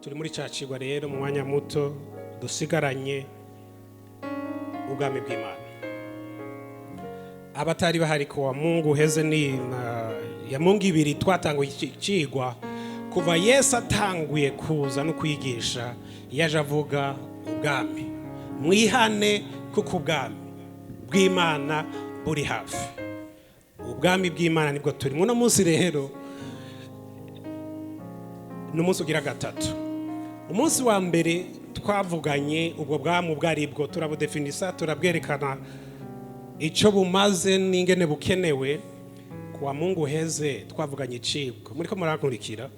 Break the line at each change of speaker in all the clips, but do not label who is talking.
Turi muri cya cigwa rero, mu mwanya muto dusigaranye, ubwami bw'Imana. Abatari bahari ku wa Mungu heze, ni na ya Mungu ibiri twatanguye iki cigwa. Kuva Yesu atanguye kuza no kwigisha, yaje avuga ubwami: mwihane kuko ubwami bw'Imana buri hafi. Ubwami bw'Imana nibwo turi muno munsi. Rero ni umunsi ugira gatatu. Umunsi wa mbere twavuganye ubwo bwami ubwo ari bwo, turabudefinisa, turabwerekana icyo bumaze n'ingene bukenewe. Ku wa Mungu heze twavuganye icibwa, muri ko murankurikira,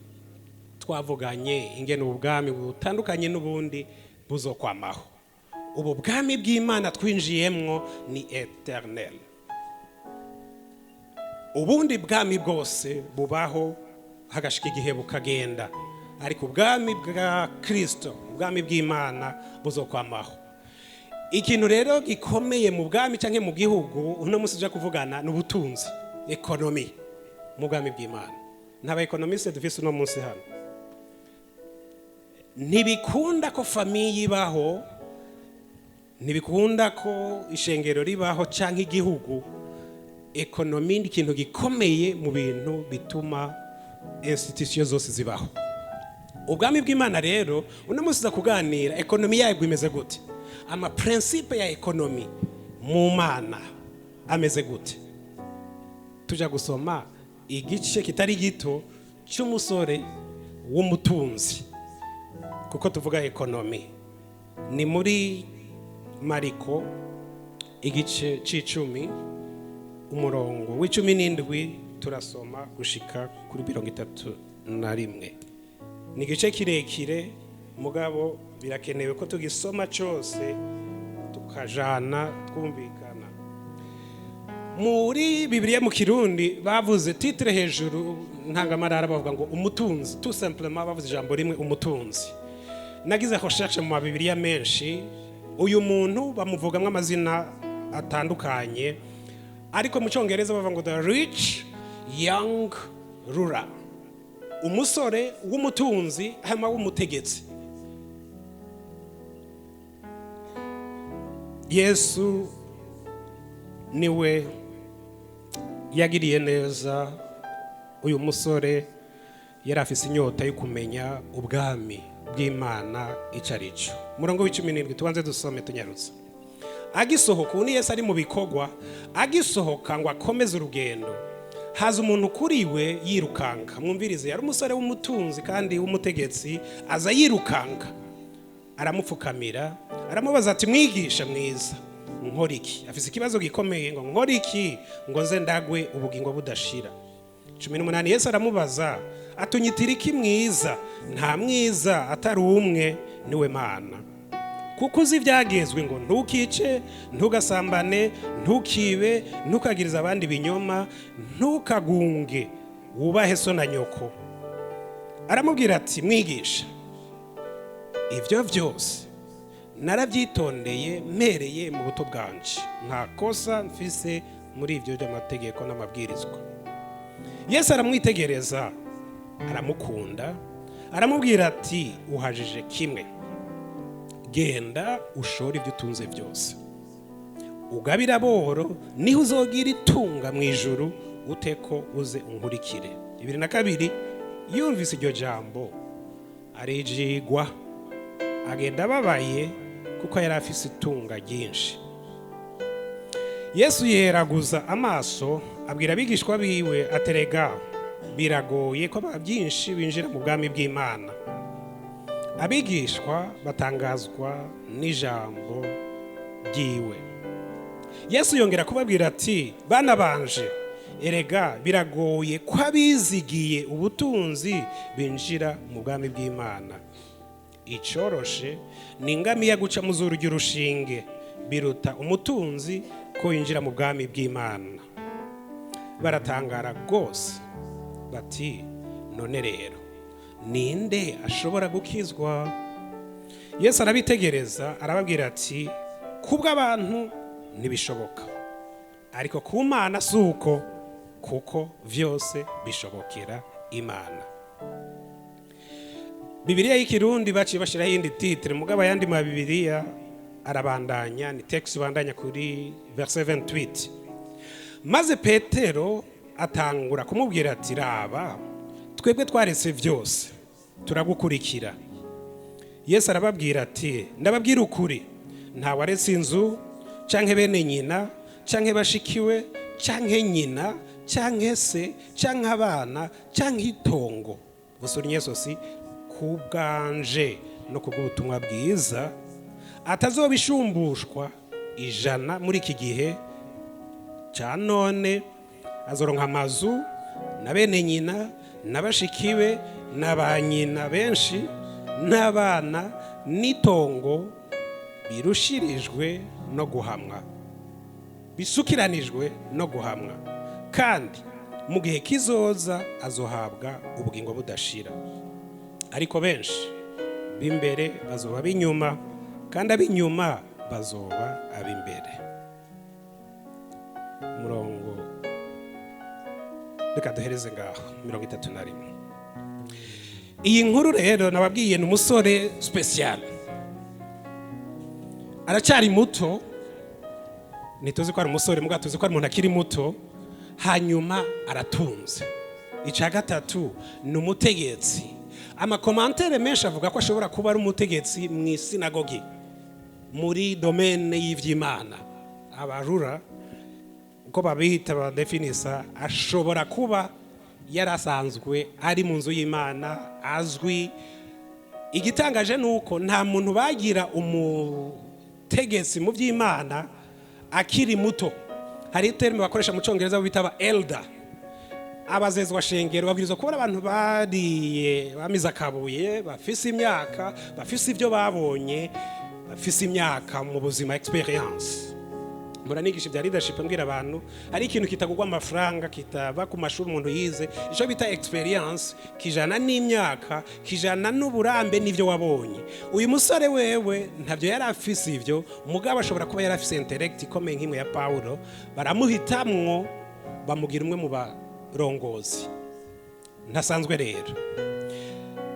twavuganye ingene ubu bwami butandukanye n'ubundi buzokwamaho. Ubu bwami bw'Imana twinjiyemwo ni éternel. Ubundi bwami bwose bubaho hagashika igihe bukagenda, ariko ubwami bwa Kirisito, ubwami bw'Imana, buzokwamaho. Ikintu rero gikomeye mu bwami cyangwa mu gihugu uno munsi ujya kuvugana ni ubutunzi, économie mu bwami bw'Imana. Nta ba économistes dufise uno munsi hano. Ntibikunda ko famille ibaho, ntibikunda ko ishengero ribaho cyangwa igihugu. Économie ni ikintu gikomeye mu bintu bituma institution zose zibaho. Ubwami bw'Imana rero uno munsi uza kuganira économie yabwo imeze gute, ama principes ya économie mu Mana ameze gute. Tujya gusoma igice kitari gito cy'umusore w'umutunzi, kuko tuvuga économie. Ni muri Mariko igice c'icumi, umurongo w'17, turasoma gushika kuri 31. Ni igice kirekire, mugabo birakenewe ko tugisoma cyose tukajana twumvikana. Muri Bibiliya mu Kirundi bavuze titre hejuru ntangamarara, bavuga ngo umutunzi, tout simplement bavuze ijambo rimwe, umutunzi. Nagize recherche mu mabibiriya menshi, uyu muntu bamuvugamo amazina atandukanye, ariko mu Cyongereza bavuga ngo "the rich young ruler", umusore w'umutunzi hanyuma w'umutegetsi. Yesu niwe yagiriye neza uyu musore yari afise inyota yo kumenya ubwami bw'Imana icyo ari cyo. Umurongo w'17, tubanze dusome tunyarutse. Agisohoka, ubu ni Yesu ari mu bikorwa, agisohoka ngo akomeze urugendo, haza umuntu kuri we yirukanka. Mwumvirize, yari umusore w'umutunzi kandi w'umutegetsi. Aza yirukanka, aramupfukamira, aramubaza ati: "Mwigisha mwiza, nkora iki?" Afise ikibazo gikomeye ngo: "Nkora iki ngo nze ndagwe ubugingo budashira?" 18, Yesu aramubaza atunyitira iki mwiza? Nta mwiza atari umwe, niwe Mana. Kuko uzi ibyagezwe ngo: ntukice, ntugasambane, ntukibe, ntukagirize abandi ibinyoma, ntukagunge, wubahe so na nyoko. Aramubwira ati: "Mwigisha, ibyo byose narabyitondeye mpereye mu buto bwanje, nta kosa mfise muri ibyo by'amategeko n'amabwirizwa." Yesu aramwitegereza, aramukunda, aramubwira ati: "Uhajije kimwe. Genda ushore ibyo utunze byose, ugabire aboro, niho uzogira itunga mu ijuru, uteko uze unkurikire." 22, yumvise iryo jambo arijigwa, agenda ababaye, kuko yari afise itunga ryinshi. Yesu yeraguza amaso, abwira abigishwa biwe aterega biragoye ko aba byinshi binjira mu bwami bw'Imana. Abigishwa batangazwa n'ijambo ryiwe. Yesu yongera kubabwira ati: "Bana banje, erega biragoye ko abizigiye ubutunzi binjira mu bwami bw'Imana. Icoroshe ni ingamiya guca mu zuru ry'urushinge, biruta umutunzi ko yinjira mu bwami bw'Imana." Baratangara rwose bati: "None rero ninde ashobora gukizwa?" Yesu arabitegereza, arababwira ati: "Kubw'abantu ntibishoboka, ariko ku Mana si uko, kuko vyose bishobokera Imana." Bibiliya y'Ikirundi baciye bashyiraho iyindi titre, mugabo ayandi ma Bibiliya arabandanya, ni texte ibandanya kuri verset 28. Maze Petero atangura kumubwira ati: "Raba, twebwe twaretse byose turagukurikira." Yesu arababwira ati: "Ndababwira ukuri, ntawaretse inzu canke bene nyina canke bashikiwe canke nyina canke se canke abana canke itongo gusa si ku bwanje no ku bw'ubutumwa bwiza atazobishumbushwa 100 muri iki gihe ca none, azoronka amazu na bene nyina na bashikiwe na ba nyina benshi n'abana n'itongo, birushirijwe no guhamwa, bisukiranijwe no guhamwa, kandi mu gihe kizoza azohabwa ubugingo budashira. Ariko benshi b'imbere bazoba ab'inyuma, kandi ab'inyuma bazoba ab'imbere." Murongo, reka duhereze ngaho, 31. Iyi nkuru rero nababwiye ni umusore spécial, aracyari muto. Ntituzi ko ari umusore, mugabo tuzi ko ari umuntu akiri muto. Hanyuma aratunze. Icya gatatu, ni umutegetsi. Ama commentaires menshi avuga ko ashobora kuba ari umutegetsi mu isinagogi, muri domaine y'iby'Imana, abarura uko babita badefinisa. Ashobora kuba yarasanzwe ari mu nzu y'Imana, azwi. Igitangaje ni uko nta muntu bagira umutegetsi mu by'Imana akiri muto. Hari terme bakoresha mu Cyongereza bita aba elder, abazezwa shengero. Babwirizwa kubona abantu bariye bamize akabuye, bafise imyaka, bafise ibyo babonye, bafise imyaka mu buzima, expérience. Muranigisha ibya leadership, mbwira abantu hari ikintu kitagurwa amafaranga, kitava ku mashuri umuntu yize, icyo bita expérience, kijana n'imyaka, kijana n'uburambe n'ibyo wabonye. Uyu musore wewe ntabyo yari afise ibyo, mugabo ashobora kuba yari afise intellect ikomeye nk'imwe ya Paulo. Baramuhitamwo, bamugira umwe mu barongozi. Ntasanzwe rero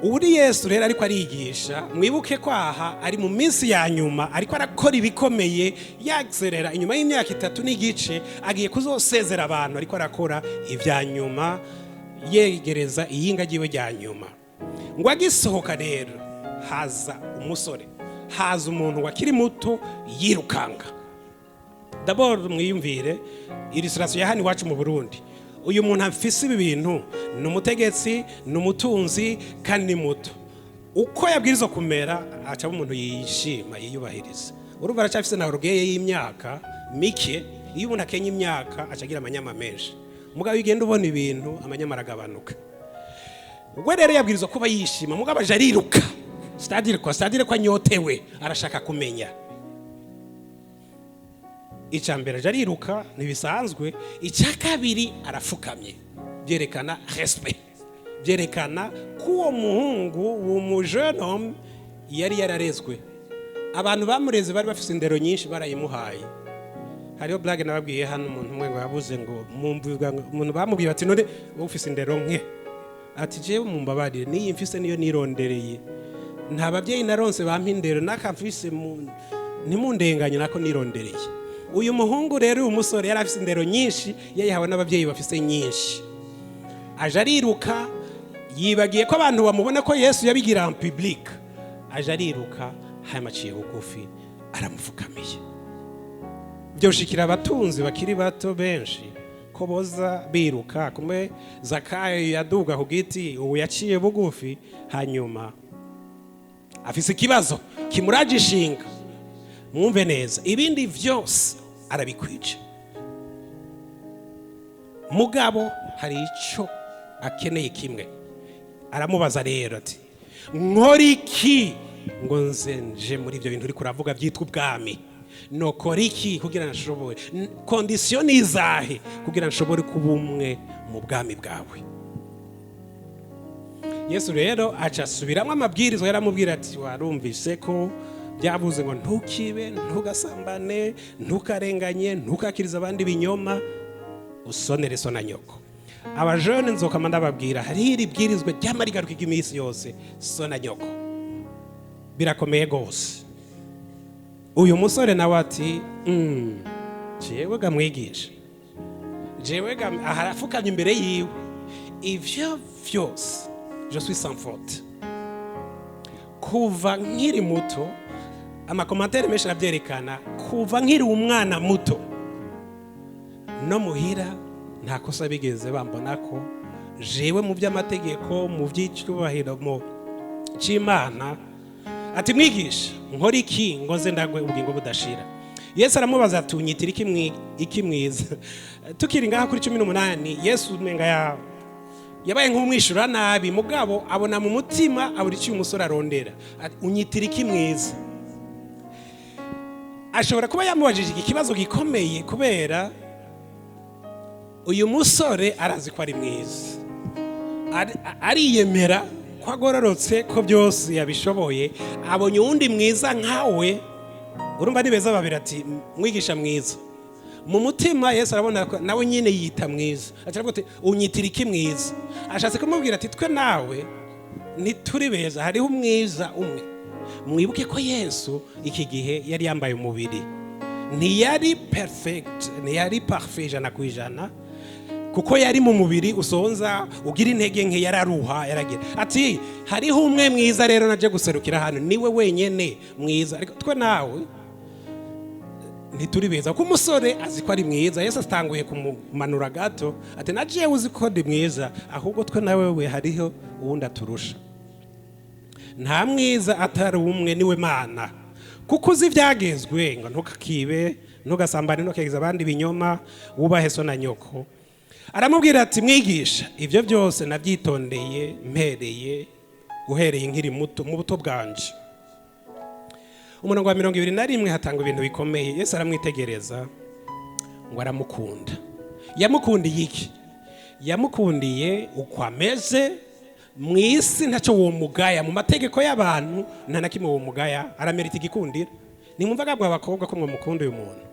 uri Yesu. Rero ariko arigisha. Mwibuke ko aha ari mu minsi ya nyuma, ariko arakora ibikomeye, yaserera inyuma y'imyaka 3 n'igice agiye kuzosezera abantu, ariko arakora ibya nyuma, yegereza iyinga ryiwe rya nyuma. Ngo agisohoka rero, haza umusore, haza umuntu wakiri muto yirukanga. D'abord mwiyumvire illustration ya hano iwacu mu Burundi. Uyu muntu afise ibi bintu, ni umutegetsi, ni umutunzi, kandi ni muto. Uko yabwirizwa kumera, acaba umuntu yishima, yiyubahiriza. Urumva aracyafise na orgueil y'imyaka mike. Iyo umuntu akenya imyaka, aca agira amanyama menshi. Mugabo iyo ugenda ubona ibintu, amanyama aragabanuka. We rero yabwirizwa kuba yishima, mugabo aje ariruka, c'est-à-dire ko anyotewe, arashaka kumenya. Icya mbere, aje ariruka, ntibisanzwe. Icya kabiri, arafukamye, byerekana respect, byerekana ko uwo muhungu, uwo mu jeune homme, yari yararezwe. Abantu bamureze bari bafite indero nyinshi, barayimuhaye. Hariho blague nababwiye hano, umuntu umwe ngo yabuze ngo mumvuga umuntu bamubwiye bati: "None wowe ufise indero nke?" Ati: "Jewe mumbabarire, niyi mfise niyo nirondereye. Nta babyeyi naronse bampa indero, n'akamfise ntimundenganye, nako nirondereye." Uyu muhungu rero, uyu musore, yari afise indero nyinshi, yayihawe n'ababyeyi bafise nyinshi. Aje ariruka, yibagiye ko abantu bamubona, ko Yesu yabigira en public. Aje ariruka, hanyuma aciye bugufi, aramupfukamiye. Byoshikira abatunzi bakiri bato benshi ko boza biruka kumwe Zakayo yaduga ku giti. Ubu yaciye bugufi, hanyuma afise ikibazo kimuraje ishinga. Mwumve neza, ibindi vyose arabikwije, mugabo hari ico akeneye kimwe. Aramubaza rero ati: "Nkora iki ngo nze nje muri ibyo bintu uri kuravuga byitwa ubwami? Nokora iki kugira nshobore, conditions ni izahe kugira nshobore kuba umwe mu bwami bwawe?" Yesu rero aca asubiramo amabwirizwa. Yaramubwira ati: "Warumvise ko byavuze ngo ntukibe, ntugasambane, ntukarenganye, ntukakirize abandi ibinyoma, usonere so na nyoko." Abajene nzokama ndababwira, hariho iri bwirizwa ryama rigaruka iminsi yose, so na nyoko. Birakomeye rwose. Uyu musore nawe ati: "Jewe ga mwigisha, jewe ga." Aha arafukamye imbere yiwe: "Ivyo vyose, je suis sans faute kuva nkiri muto." Ama commentaires menshi arabyerekana. "Kuva nkiri umwana muto, no muhira nta kosa bigeze bambona ko jewe mu by'amategeko, mu by'icyubahiro, mu cy'Imana." Ati: "Mwigisha, nkora iki ngo nze ndagwe ubugingo budashira?" Yesu aramubaza ati: "Unyitira iki mwiza?" Tukiri ngaha kuri 18, Yesu umenga yabaye nk'umwishura nabi, mugabo abona mu mutima, abura icyo uyu musore arondera. Ati: "Unyitira iki mwiza?" Ashobora kuba yamubajije iki kibazo gikomeye kubera uyu musore arazi ko ari mwiza. Ariyemera ko agororotse, ko byose yabishoboye. Abonye uwundi mwiza nkawe, urumva ni beza babiri. Ati: "Mwigisha mwiza." Mu mutima Yesu arabona ko nawe nyine yita mwiza. Aravuga ati: "Unyitira iki mwiza?" Ashatse kumubwira ati: "Twe nawe ntituri beza, hariho umwiza umwe." Mwibuke ko Yesu iki gihe yari yambaye umubiri, ntiyari perfect, ntiyari parfait 100%, kuko yari mu mubiri usonza, ugira intege nke, yararuha, yaragira. Ati: "Hariho umwe mwiza rero naje guserukira hano, niwe wenyene mwiza, ariko twe nawe ntituri beza." Kuko umusore azi ko ari mwiza, Yesu atanguye kumumanura gato, ati: "Na jewe uzi ko ndi mwiza, ahubwo twe nawe we hariho uwundi aturusha. Nta mwiza atari umwe, niwe Mana. Kuko uzi ibyagezwe ngo ntukakibe, ntugasambane, ntukegeze abandi ibinyoma, wubahe so na nyoko." Aramubwira ati: "Mwigisha, ibyo byose nabyitondeye mpereye uhereye nkiri muto, mu buto bwanje." Umurongo wa 21 hatangwa ibintu bikomeye. Yesu aramwitegereza ngo aramukunda. Yamukundiye iki? Yamukundiye uko ameze mu isi, ntacyo womugaya mu mategeko y'abantu, nta na kimwe womugaya, aramerita igikundira. Nimwumva bwa abakobwa ko mwamukunda uyu muntu,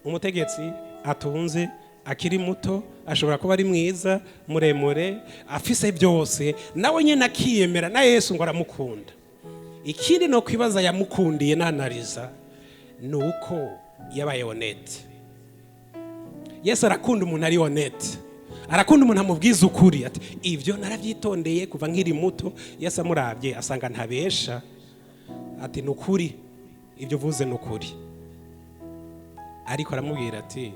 umutegetsi atunze, akiri muto, ashobora kuba ari mwiza, muremure, afise byose, nawe nyine akiyemera, na Yesu ngo aramukunda. Ikindi no kwibaza yamukundiye nanariza ni uko yabaye honnête. Yesu arakunda umuntu ari honnête, arakunda umuntu amubwiza ukuri. Ati: "Ibyo narabyitondeye kuva nkiri muto." Yesu amurabye asanga ntabesha, ati: "Ni ukuri, ibyo uvuze ni ukuri." Ariko aramubwira ati: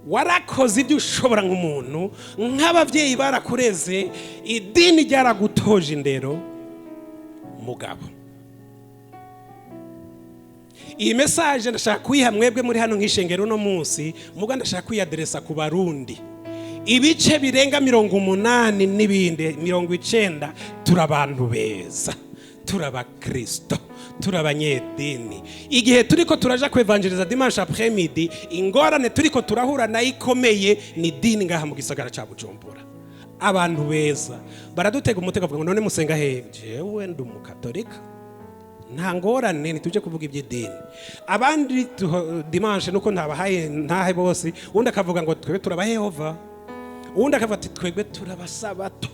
"Warakoze ibyo ushobora nk'umuntu, nk'ababyeyi barakureze, idini ryaragutoje indero." Mugabo iyi message ndashaka kuyiha mwebwe muri hano nk'ishengero uno munsi, muga ndashaka kuyiaderesa ku Barundi. Ibice birenga 80 n'ibindi 90, turi abantu beza, turi abakristo, turi abanyedini. Igihe turiko turaja kwevangereza dimanche après midi, ingorane turiko turahura nayo ikomeye ni dini. Ngaha mu gisagara ca Bujumbura, abantu beza baradutega umutego, bavuga ngo: "None musenga hehe?" "Jewe ndi umukatolika." Nta ngorane, ntituje kuvuga iby'idini. Abandi dimanche nuko ntabahaye ntahe bose. Uwundi akavuga ngo: "Twebwe turaba Yehova." Uwundi akavuga ati: "Twebwe turabasabato."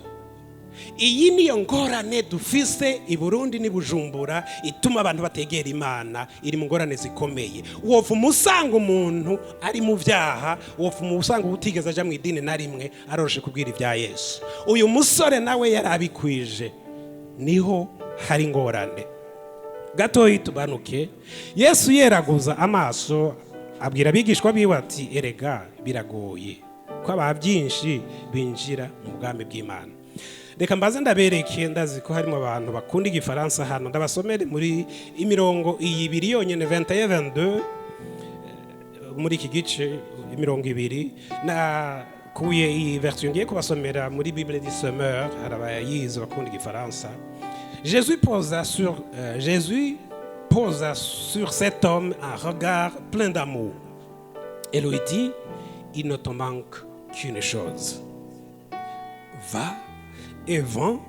Iyi niyo ngorane dufise i Burundi n'i Bujumbura ituma abantu bategera Imana. Iri mu ngorane zikomeye. Wova umusanga umuntu ari mu byaha, wova umusanga utigeze aja mu idini na rimwe, aroroshe kubwira ibya Yesu. Uyu musore nawe yari abikwije, niho hari ingorane. Gatoyi tubanuke. Yesu yeraguza amaso, abwira abigishwa biwe ati: "Erega biragoye ko aba byinshi binjira mu bwami bw'Imana." Reka mbaze ndabereke, ndazi ko harimo abantu bakunda igifaransa hano, ndabasomere muri imirongo iyi ibiri yonyine, 21, 22, muri iki gice, imirongo ibiri. Nakuye iyi version ngiye kubasomera muri Bible du Semeur, hari abayizi bakunda igifaransa. Jésus posa sur cet homme un regard plein d'amour et lui dit: "Il ne te manque qu'une chose. Va et vends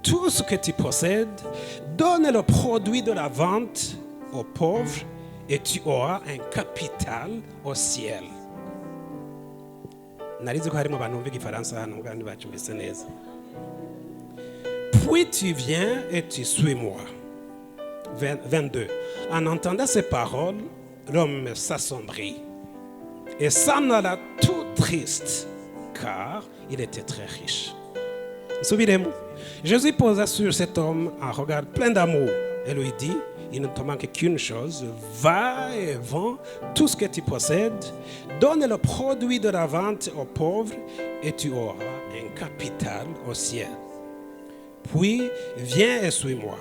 tout ce que tu possèdes, donne le produit de la vente aux pauvres et tu auras un capital au ciel." Narizi ko harimo abantu bumva igifaransa hano, mugabo ntibacyumvise neza. Puis tu viens et tu suis moi. 20, 22. En entendant ces paroles, l'homme s'assombrit et s'en alla tout triste, car il était très riche. Subiremo. Jésus posa sur cet homme un regard plein d'amour et lui dit: il ne te manque qu'une chose, va et vends tout ce que tu possèdes, donne le produit de la vente aux pauvres et tu auras un capital au ciel. Puis, viens et suis-moi.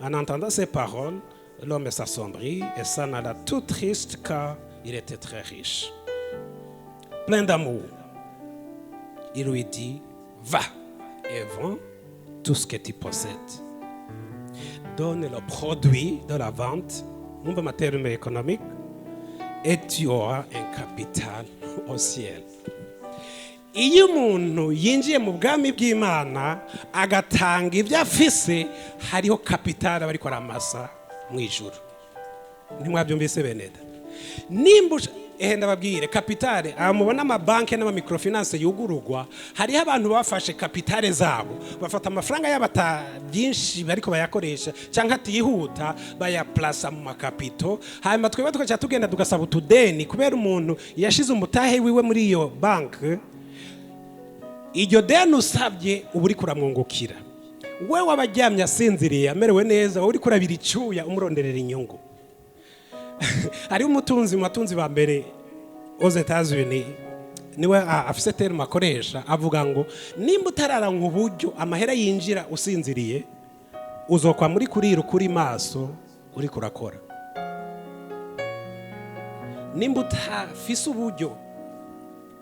En entendant ces paroles, l'homme s'assombrit et s'en alla tout triste, car il était très riche. Plein d'amour, il lui dit: va et vends tout ce que tu possèdes. Donne le produit de la vente, mwumva ama termes économiques, et tu auras un capital au ciel. Iyo umuntu yinjiye mu bwami bw'Imana agatanga ibyo afise, hariho capital aba ariko aramasa mu ijuru. Ntimwabyumvise, beneda? Nimba ehe, ndababwire capital. Aha mubona amabanki n'ama microfinance yugururwa, hariho abantu bafashe capital zabo, bafata amafaranga yabo ata byinshi bariko bayakoresha cyangwa atihuta, bayaplasa mu ma capitaux. Hanyuma twebwe tugaca tugenda tugasaba utudeni, kubera umuntu yashize umutahe wiwe muri iyo banki. Iryo deni usabye, uba uri kuramwungukira. We waba aryamye asinziriye, amerewe neza, wowe uri kurabira icyuya umuronderera inyungu. Hariho umutunzi mu batunzi ba mbere aux États-Unis, niwe afise terme akoresha, avuga ngo nimba utararanka uburyo amahera yinjira usinziriye, uzokwa muri kurira ukuri maso uri kurakora. Nimba utafise uburyo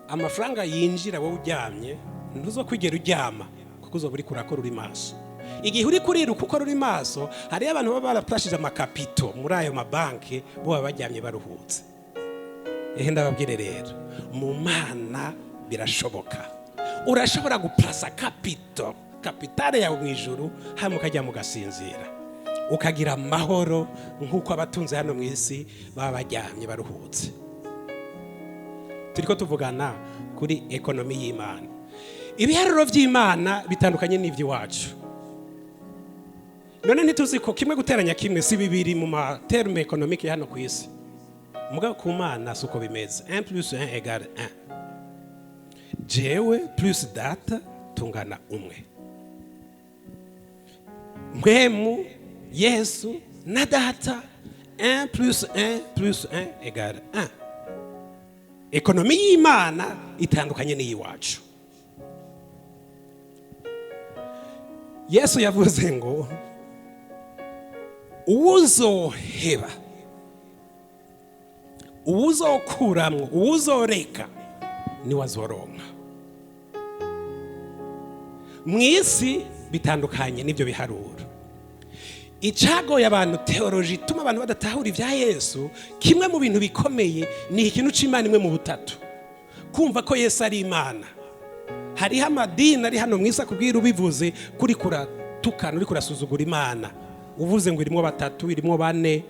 amafaranga yinjira wowe uryamye, ntuzokwigera uryama, kuko uzoba uri kurakora uri maso. Igihe uri kurira uko ukora uri maso, hariyo abantu baba baraplashije ama capitaux muri ayo mabanki, bo baba baryamye baruhutse. Ehe, ndababwire rero, mu Mana birashoboka. Urashobora guplasa capital yawe mu ijuru, hanyuma ukajya mugasinzira, ukagira amahoro nk'uko abatunze hano mu isi baba baryamye baruhutse. Turiko tuvugana kuri économie y'Imana. Ibiharuro by'Imana bitandukanye n'iby'iwacu. None ntituzi ko kimwe guteranya kimwe si bibiri mu ma termes économiques hano ku isi? Mugabo ku Mana si uko bimeze. 1 plus 1 égale 1. Jewe plus Data tungana umwe. Mpwemu, Yesu na Data, 1 plus 1 plus 1 égale 1. Économie y'Imana itandukanye n'iy'iwacu. Yesu yavuze ngo uwuzoheba, uwuzokuramwo, uwuzoreka, niwe azoronka. Mu isi bitandukanye n'ibyo biharuro. Icagoye abantu, théologie ituma abantu badatahura ibya Yesu, kimwe mu bintu bikomeye ni ikintu c'Imana imwe mu butatu, kumva ko Yesu ari Imana. Hariho amadini ari hano mu isi akubwira ubivuze kuri kuratukana, uri kurasuzugura Imana, uvuze ngo irimo batatu, irimo bane.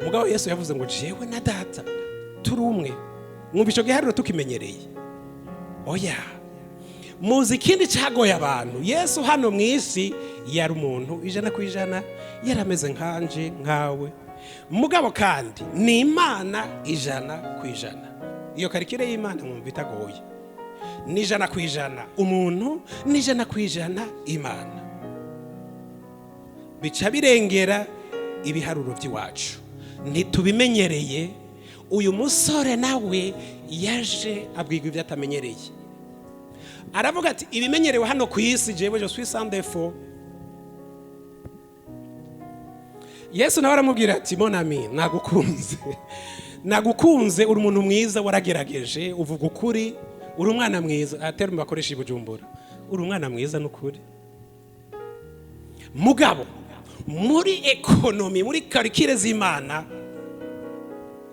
Mugabo Yesu yavuze ngo jewe na Data turi umwe. Mwumva ico giharuro tukimenyereye? Oya. Muzi ikindi cyagoye abantu? Yesu hano mu isi yari umuntu 100%, yari ameze nkanje, nkawe. Mugabo kandi ni Imana 100%. Iyo calcul y'Imana mwumva itagoye? Ni 100% umuntu, ni 100% Imana. Bica birengera ibiharuro by'iwacu, ntitubimenyereye. Uyu musore nawe yaje abwirwa ibyo atamenyereye, aravuga ati: ibimenyerewe hano ku isi, jewe je suis sans défaut. Yesu nawe aramubwira ati: mon ami, nagukunze, nagukunze, uri umuntu mwiza, waragerageje, uvuga ukuri, uri umwana mwiza. Atari bakoresha i Bujumbura, uri umwana mwiza n'ukuri. Mugabo muri économie, muri calcul z'Imana,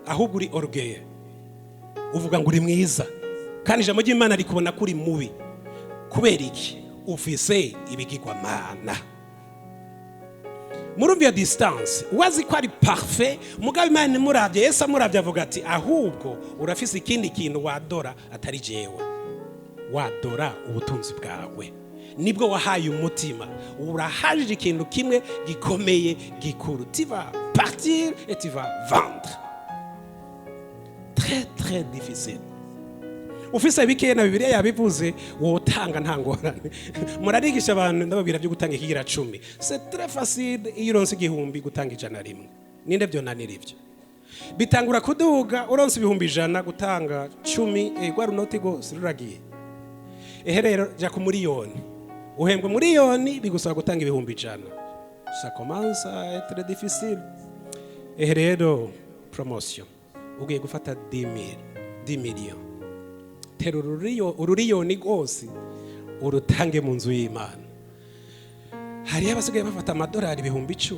ahubwo uri orgueil, uvuga ngo uri mwiza, kandi ijambo ry'Imana rikubona ko uri mubi. Kubera iki? Ufise ibigirwamana. Murumva iyo distance? Wazi ko ari parfait, mugabo Imana imurabye, Yesu amurabye, avuga ati: "Ahubwo urafise ikindi kintu wadora atari jewe, wadora ubutunzi bwawe, nibwo wahaye umutima, urahajije ikintu kimwe gikomeye gikuru. Tu vas partir et tu vas vendre." Très très difficile. Ufise bikeya, na Bibiliya yabivuze, wotanga nta ngorane. Murarigisha abantu, ndababwira byo gutanga ikigira 10, c'est très facile. Iyo uronse 1000, gutanga 101, ninde byonanira? Ivyo bitangura kuduga. Uronse 100,000, gutanga 10, rwa runoti rwose ruragiye. Ehe rero, jya ku miliyoni, uhembwa miliyoni, bigusaba gutanga 100,000, ça commence à être difficile. Ehe rero, promotion, ugiye gufata 10,000, 10 millions, tera ururiyoni rwose urutange mu nzu y'Imana. Hariyo abasigaye bafata amadolari 10,000.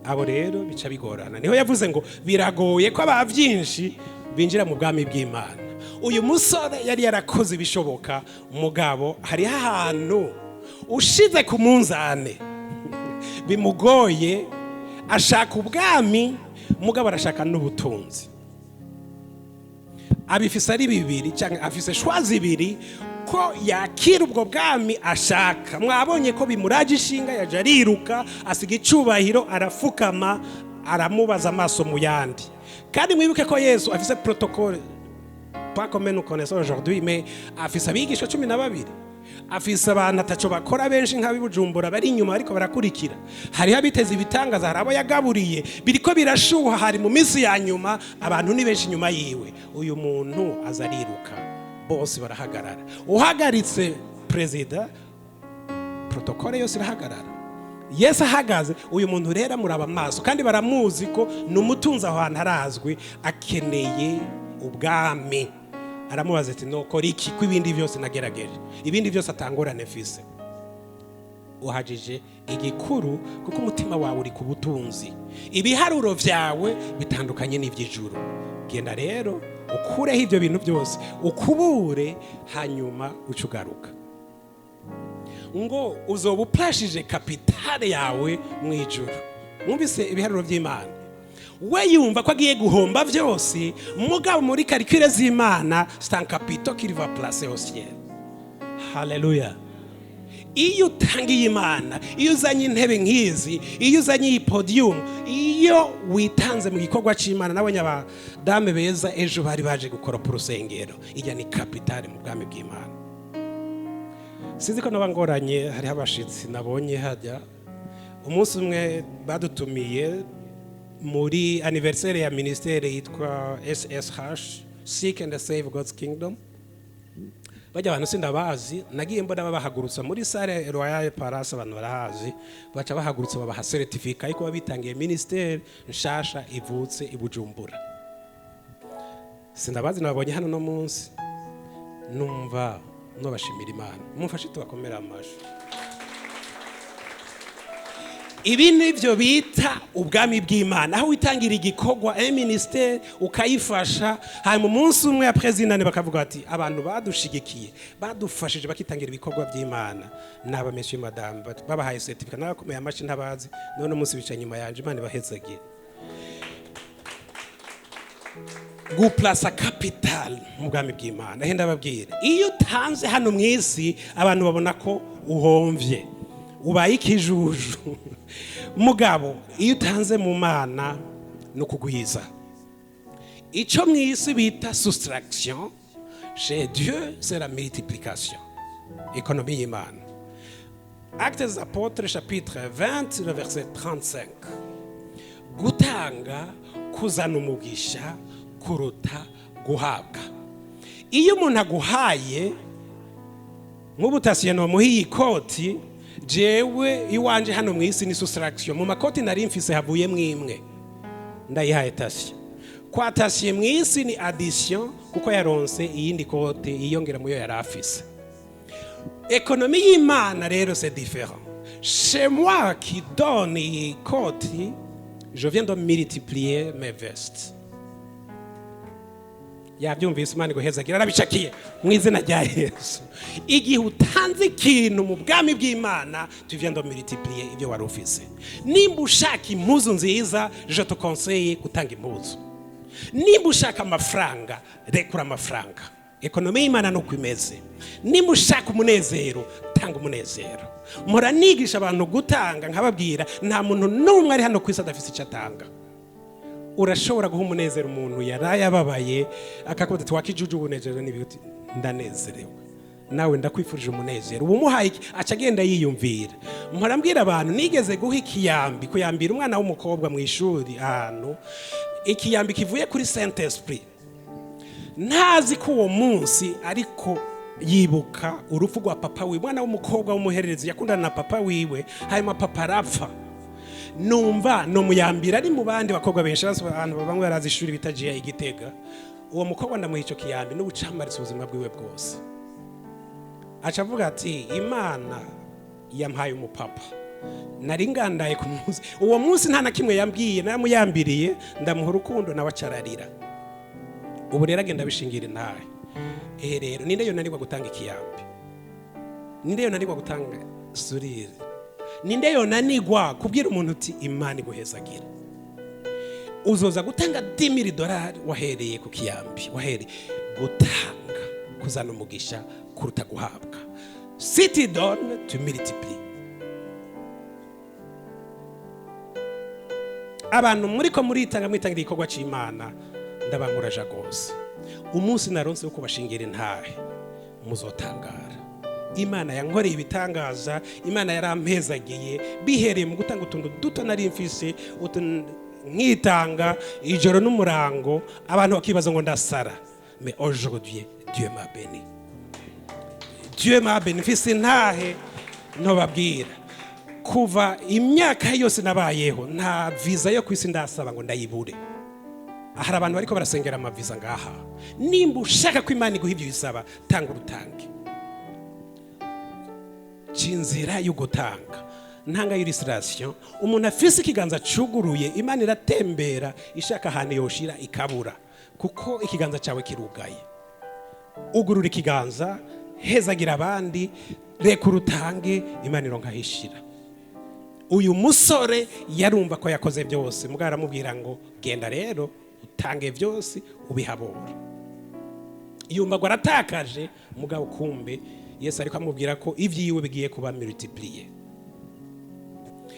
Abo rero bica bigorana. Niho yavuze ngo biragoye ko aba byinshi binjira mu bwami bw'Imana. Uyu musore yari yarakoze ibishoboka, mugabo hariho ahantu ushize ku munzane bimugoye. Ashaka ubwami, mugabo arashaka n'ubutunzi. Abifise ari bibiri, cyangwa afise choix zibiri ko yakira ubwo bwami ashaka. Mwabonye ko bimuraje ishinga, yaje ariruka, asiga icubahiro, arafukama, aramubaza amaso mu yandi. Kandi mwibuke ko Yesu afise protocole, pas comme nous connaissons aujourd'hui, mais afise abigisha 12, afise abantu ataco bakora benshi nk'ab'i Bujumbura bari inyuma ariko barakurikira. Hariho abiteze ibitangaza, hari abo yagaburiye, biriko birashuha, hari mu minsi ya nyuma, abantu ni benshi inyuma yiwe. Uyu muntu aza ariruka, bose barahagarara. Uhagaritse perezida, protocole yose irahagarara. Yesu ahagaze, uyu muntu rero amuraba amaso, kandi baramuzi ko ni umutunzi, aho hantu arazwi, akeneye ubwami. Aramubaza ati: "Nokora iki ko ibindi byose nagerageje, ibindi byose atangorane mfise?" "Uhagije igikuru, kuko umutima wawe uri ku butunzi, ibiharuro byawe bitandukanye n'iby'ijuru. Genda rero ukureho ibyo bintu byose, ukubure, hanyuma uce ugaruka." Ngo uzoba uplashije capital yawe mu ijuru. Mwumvise ibiharuro by'Imana? We yumva ko agiye guhomba byose, mugabo muri calcul z'Imana, c'est un capital qu'il va placer au ciel. Haleluya! Iyo utangiye Imana, iyo uzanye intebe nk'izi, iyo uzanye iyi podium, iyo witanze mu gikorwa cy'Imana, nabonye abadame beza ejo bari baje gukoropa urusengero, ijya ni capital mu bwami bw'Imana. Sinzi ko naba ngoranye. Hariho abashitsi nabonye hajya. Umunsi umwe badutumiye muri anniversaire ya ministère yitwa SSH, Seek and Save God's Kingdom. Bajya abantu sindabazi, nagiye mbona babahagurutsa muri salle Royal Palace, abantu barahazi. Baca bahagurutsa, babaha certificat ariko babitangiye ministère nshasha ivutse i Bujumbura. Sindabazi, nabonye hano no munsi, numva nobashimira Imana. Mumfashe tubakomera amashyi. Ibi nibyo bita ubwami bw'Imana, aho witangira igikorwa, ministère, ukayifasha, hanyuma umunsi umwe ya perezida bakavuga ati: "Abantu badushigikiye, badufashije, bakitangira ibikorwa by'Imana ni aba monsieur, madame." Babahaye certificat, n'abakomeye amashyi ntabazi, none umunsi bicaye inyuma yanjye. Imana ibahezagiye. Guplasa capital mu bwami bw'Imana. Aho ndababwira, iyo utanze hano mu isi, abantu babona ko uhomvye, ubaye ikijuju. Mugabo iyo utanze mu Mana, no kugwiza. Icyo mu isi bita soustraction, chez Dieu c'est la multiplication. Économie y'Imana. Actes des Apôtres chapitre 20, le verset 35: gutanga kuzana umugisha kuruta guhabwa. Iyo umuntu aguhaye, nk'ubu Tasiye nomuha iyi koti, jewe iwanje hano mu isi ni soustraction. Mu makoti nari mfise havuyemo imwe, ndayihaye Tasiye. Kwa Tasiye mu isi ni addition, kuko yaronse iyindi kote yiyongera muyo yari afise. Économie y'Imana rero, c'est différent. Chez moi qui donne iyi koti, je viens de multiplier mes vestes. Yabyumvise. Imana iguhezagira. Arabicakiye mu izina rya Yesu. Igihe utanze ikintu mu bwami bw'Imana, tu viens de multiplier ibyo wari ufise. Nimba ushaka impuzu nziza, je te conseille gutanga impuzu. Nimba ushaka amafaranga, rekura amafaranga. Économie y'Imana ni uko imeze. Nimba ushaka umunezero, tanga umunezero. Mpora nigisha abantu gutanga, nkababwira nta muntu n'umwe ari hano ku isi adafite icyo atanga. Urashobora guha umunezero umuntu yaraye ababaye, akakubaza ati: "Wakijuju, ubunezero n'ibiti?" "Ndanezerewe." Nawe ndakwifurije umunezero. Ubu umuhaye iki? Aca agenda yiyumvira. Mpora mbwira abantu, nigeze guha ikiyambi, kuyambira umwana w'umukobwa mu ishuri ahantu, ikiyambi kivuye kuri Saint Esprit. Ntazi ko uwo munsi ariko yibuka urupfu rwa papa wiwe, umwana w'umukobwa w'umuhererezi yakundana na papa wiwe, hanyuma papa arapfa. Numva nomuyambira ari mu bandi bakobwa benshi. Abantu bamwe barazi ishuri bita jiya Igitega. Uwo mukobwa ndamuha icyo kiyambi, n'ubucamaritse ubuzima bwiwe bwose. Aca avuga ati: "Imana yampaye umupapa nari ngandaye ku munsi." Uwo munsi nta na kimwe yambwiye, naramuyambiriye, ndamuha urukundo, nawe acararira. Ubu rero agenda abishingira intahe. Ehe rero, ninde yonanirwa gutanga ikiyambi? Ninde yonanirwa gutanga sourire? Ninde yonanirwa kubwira umuntu uti: "Imana iguhezagira"? Uzoza gutanga 10,000 dolari wahereye ku kiyambi. Wahereye gutanga kuzana umugisha kuruta guhabwa. Si tu donnes, tu multiplies. Abantu muri ko muritanga, mwitangira igikorwa cy'Imana, ndabankuraja rwose. Umunsi naronse wo kubashingira intahe, muzotangara. Imana yankoreye ibitangaza, Imana yarampezagiye bihereye mu gutanga utuntu duto nari mfise, nkitanga ijoro n'umurango, abantu bakibaza ngo ndasara. Mais aujourd'hui, Dieu m'a béni, Dieu m'a béni. Mfise intahe ntobabwira. Kuva imyaka yose nabayeho, nta visa yo ku isi ndasaba ngo ndayibure. Hari abantu bariko barasengera amaviza ngaha. Nimba ushaka ko Imana iguha ibyo bisaba, tanga urutange inzira yo gutanga. Ntanga illustration: umuntu afise ikiganza cuguruye, Imana iratembera ishaka ahantu yoshira ikabura, kuko ikiganza cyawe kirugaye. Ugurura ikiganza, hezagira abandi, reka urutange, Imana ironka ahishira. Uyu musore yarumva ko yakoze byose, mugabo aramubwira ngo: "Genda rero utange byose, ubihabura." Yumva ngo aratakaje, mugabo kumbe Yesu ariko amubwira ko ibyiwe bigiye kuba multiplié.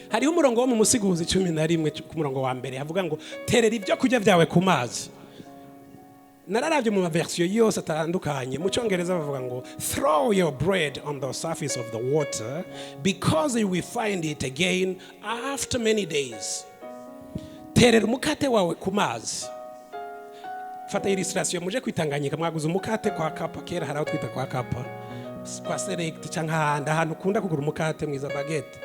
Hariho umurongo wo mu Musiguzi 11 ku murongo wa mbere, havuga ngo: "Terera ibyo kurya byawe ku mazi." Nararabye mu ma version yose atandukanye. Mu Cyongereza bavuga ngo: "Throw your bread on the surface of the water, because you will find it again after many days." Terera umukate wawe ku mazi. Fata illustration: muje kwitanganyika, mwaguze umukate kwa Kapa. Kera hari aho twita kwa Kapa, kwa Select, cyangwa ahandi ahantu ukunda kugura umukate mwiza, baguette.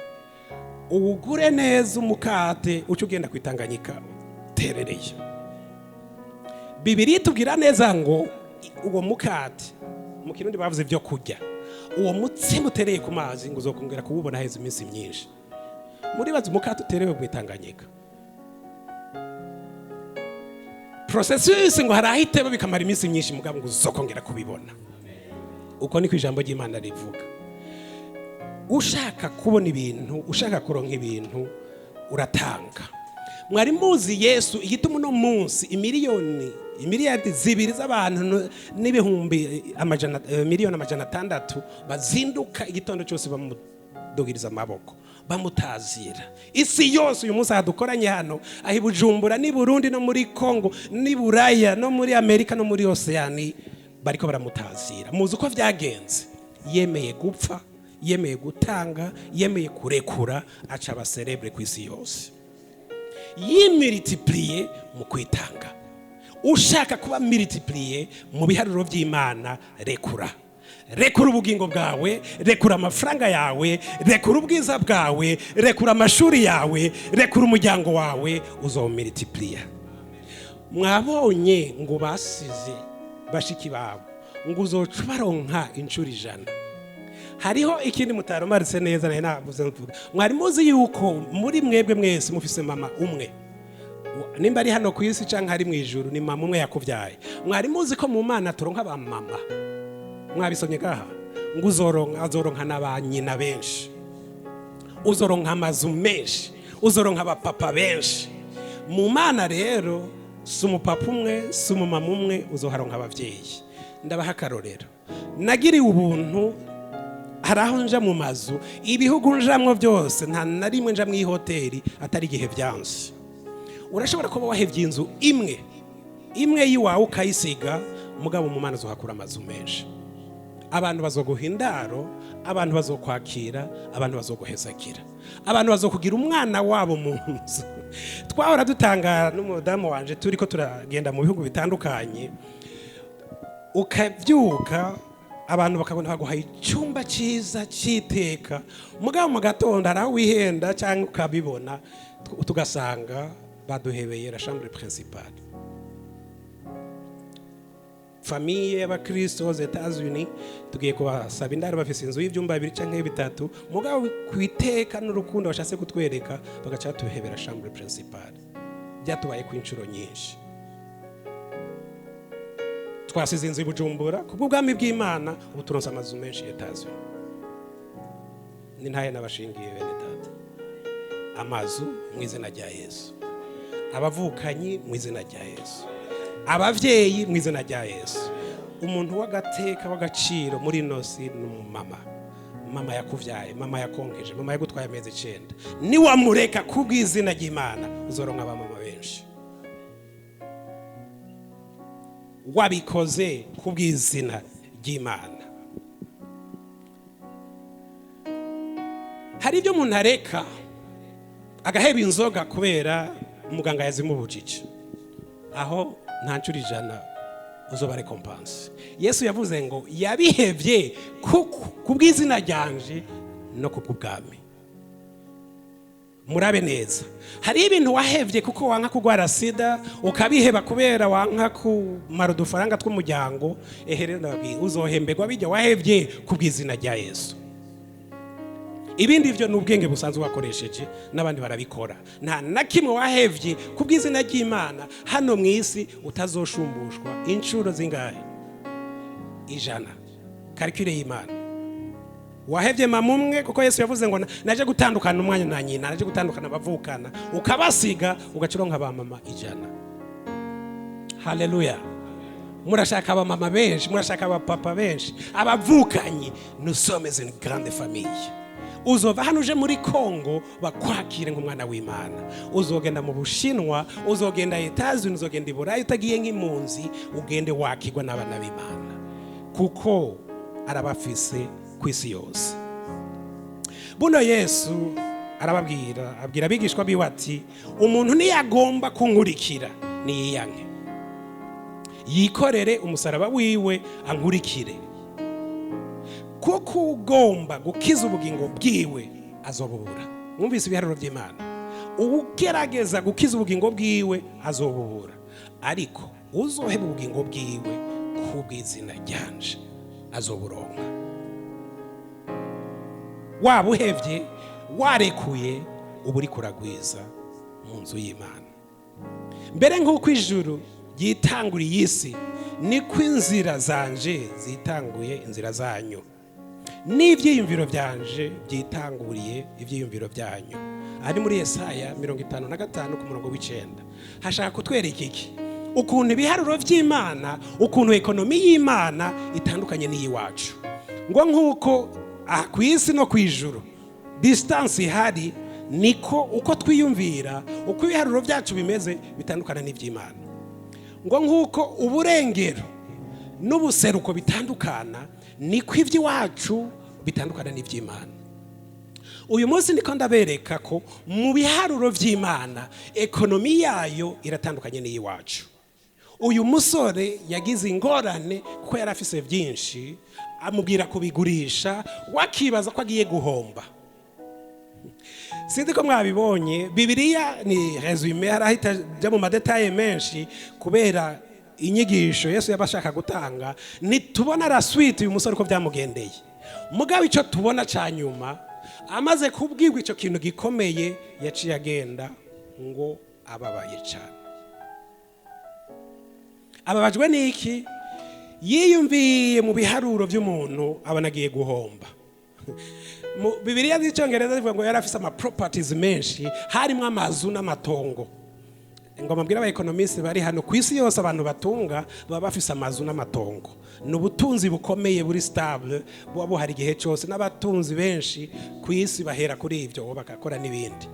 Uwugure neza umukate, uce ugenda kwitanganyika terereye. Bibiri tubwira neza ngo uwo mukate, mu Kirundi bavuze ibyo kurya, uwo mutsima utereye ku mazi, ngo uzokongera kuwubona heza iminsi myinshi. Muribaza umukate uterewe mu Itanganyika, processus ngo hari aho iteba bikamara iminsi myinshi, mugabo ngo uzokongera kubibona. Uko niko ijambo ry'Imana rivuga. Ushaka kubona ibintu, ushaka kuronka ibintu, uratanga. Mwari muzi Yesu, igituma uno munsi imiliyoni, imiliyardi 2 z'abantu n'ibihumbi amajana, 600,000,000 bazinduka igitondo cyose bamudugiriza amaboko, bamutazira isi yose? Uyu munsi aha dukoranye hano, aho i Bujumbura n'i Burundi no muri Kongo n'i Buraya no muri Amerika no muri Oseyani, bariko baramutazira. Muzi uko vyagenze? Yemeye gupfa, yemeye gutanga, yemeye kurekura, aca aba célèbre ku isi yose. Yimultipliye mu kwitanga. Ushaka kuba multiplié mu biharuro by'Imana, rekura, rekura ubugingo bwawe, rekura amafaranga yawe, rekura ubwiza bwawe, rekura amashuri yawe, rekura umuryango wawe, uzomultipliya. Mwabonye ngo basize bashiki babo, ngo uzoca ubaronka inshuro 100. Hariho ikindi mutaromaritse neza nari navuze mvuga. Mwari muzi yuko muri mwebwe mwese mufise mama umwe? Nimba ari hano ku isi cyangwa ari mu ijuru, ni mama umwe yakubyaye. Mwari muzi ko mu Mana turonka ba mama? Mwabisomye gaha ngo uzoronka, azoronka na ba nyina benshi, uzoronka amazu menshi, uzoronka abapapa benshi. Mu Mana rero si umupapa umwe, si umumama umwe, uzoharonka ababyeyi. Ndabaha akarorero: nagiriwe ubuntu, hari aho nja mu mazu, ibihugu njamwo byose, nta na rimwe nja mu ihoteli atari igihe byanze. Urashobora kuba wahevye inzu imwe imwe y'iwawe ukayisiga, mugabo mu Mana uzohakura amazu menshi. Abantu bazoguha indaro, abantu bazokwakira, abantu bazoguhezakira, abantu bazokugira umwana wabo mu nzu. Twahora dutangara n'umudamu wanje turi ko turagenda mu bihugu bitandukanye, ukabyuka abantu bakabona baguhaye icyumba cyiza cy'iteka, mugabo mu gatondo hari aho wihenda cyangwa ukabibona, tugasanga baduhebeye la chambre principale. Famille y'abakristo aux États-Unis, tugiye kubasaba indaro, bafise inzu y'ibyumba bibiri canke bitatu, mugabo ku iteka n'urukundo bashatse kutwereka bagaca batuhebera chambre principale. Byatubaye ku inshuro nyinshi. Twasize inzu i Bujumbura kubw'ubwami bw'Imana, ubu turonse amazu menshi États-Unis. Ni ntaye n'abashingiye bene data, amazu mu izina rya Yesu, abavukanyi mu izina rya Yesu, abavyeyi mu izina rya Yesu. Umuntu w'agateka, w'agaciro muri ino si ni umumama, mama yakuvyaye, mama yakonkeje, mama yagutwaye amezi 9. Niwamureka kubw'izina ry'Imana, uzoronka abamama benshi wabikoze kubw'izina ry'Imana. Hari ibyo umuntu areka, agaheba inzoga kubera umuganga yazimubujije, aho nta nshuro 100 uzoba récompense. Yesu yavuze ngo yabihevye kubw'izina ryanje no kubw'ubwami. Murabe neza, hari ibintu wahevye kuko wanka kugwara sida, ukabiheba kubera wanka kumara udufaranga tw'umuryango. Ehe rero ndababwiye, uzohemberwa bijya wahevye kubw'izina rya Yesu. Ibindi byo ni ubwenge busanzwe wakoresheje, n'abandi barabikora. Nta na kimwe wahevye kubw'izina ry'Imana hano mu isi utazoshumbushwa inshuro zingahe? 100. Calcule y'Imana. Wahevye mama umwe kuko Yesu yavuze ngo naje gutandukana umwanya na nyina, naje gutandukana abavukana, ukabasiga ugacironka ba mama 100. Haleluya. Murashaka abamama benshi, murashaka abapapa benshi, abavukanyi. Nous sommes une grande famille. Uzova hano uje muri Kongo bakwakire nk'umwana w'Imana, uzogenda mu Bushinwa, uzogenda États-Unis, uzogenda i Burayi utagiye nk'impunzi, ugende wakirwa n'abana b'Imana kuko arabafise ku isi yose. Buno Yesu arababwira, abwira abigishwa biwe ati umuntu niyagomba kunkurikira niyiyanke, yikorere umusaraba wiwe ankurikire, kuko ugomba gukiza ubugingo bwiwe azobubura. Mwumvise ibiharuro by'Imana? Ugerageza gukiza ubugingo bwiwe azobubura, ariko uzoheba ubugingo bwiwe kubw'izina ryanje azoburonka. Waba uhevye, warekuye, uba uri kuragwiza mu nzu y'Imana. Mbere nk'uko ijuru ryitanguriye isi, niko inzira zanje zitanguye inzira zanyu, n'ibyiyumviro byanje byitanguriye ibyiyumviro byanyu. Ari muri Yesaya 55 ku murongo w'9. Hashaka kutwereka iki? Ukuntu ibiharuro by'Imana, ukuntu économie y'Imana itandukanye n'iyiwacu. Ngo nk'uko ku isi no ku ijuru distance ihari, niko uko twiyumvira, uko ibiharuro byacu bimeze bitandukana n'iby'Imana. Ngo nk'uko uburengero n'ubuseruko bitandukana, niko iby'iwacu bitandukana n'iby'Imana. Uyu munsi niko ndabereka ko mu biharuro by'Imana économie yayo iratandukanye n'iyiwacu. Uyu musore yagize ingorane kuko yari afise byinshi, amubwira kubigurisha, wakibaza ko agiye guhomba. Sinzi ko mwabibonye, Bibiliya ni résumé, harahita jya mu ma détails menshi kubera inyigisho Yesu yabashaka gutanga. Ntitubona la suite uyu musore uko byamugendeye, mugabo icyo tubona cya nyuma, amaze kubwirwa icyo kintu gikomeye, yaciye agenda ngo Ababaye cyane. Ababajwe n'iki? Yiyumviye mu biharuro by'umuntu, abona agiye guhomba. Mu Bibiliya z'Icyongereza zivuga ngo yari afise ama properties menshi, harimo amazu n'amatongo. Ngo mabwire aba économistes bari hano, ku isi yose abantu batunga baba bafise amazu n'amatongo. Ni ubutunzi bukomeye, buri stable, buba buhari igihe cyose. N'abatunzi benshi ku isi bahera kuri ibyo, bagakora n'ibindi.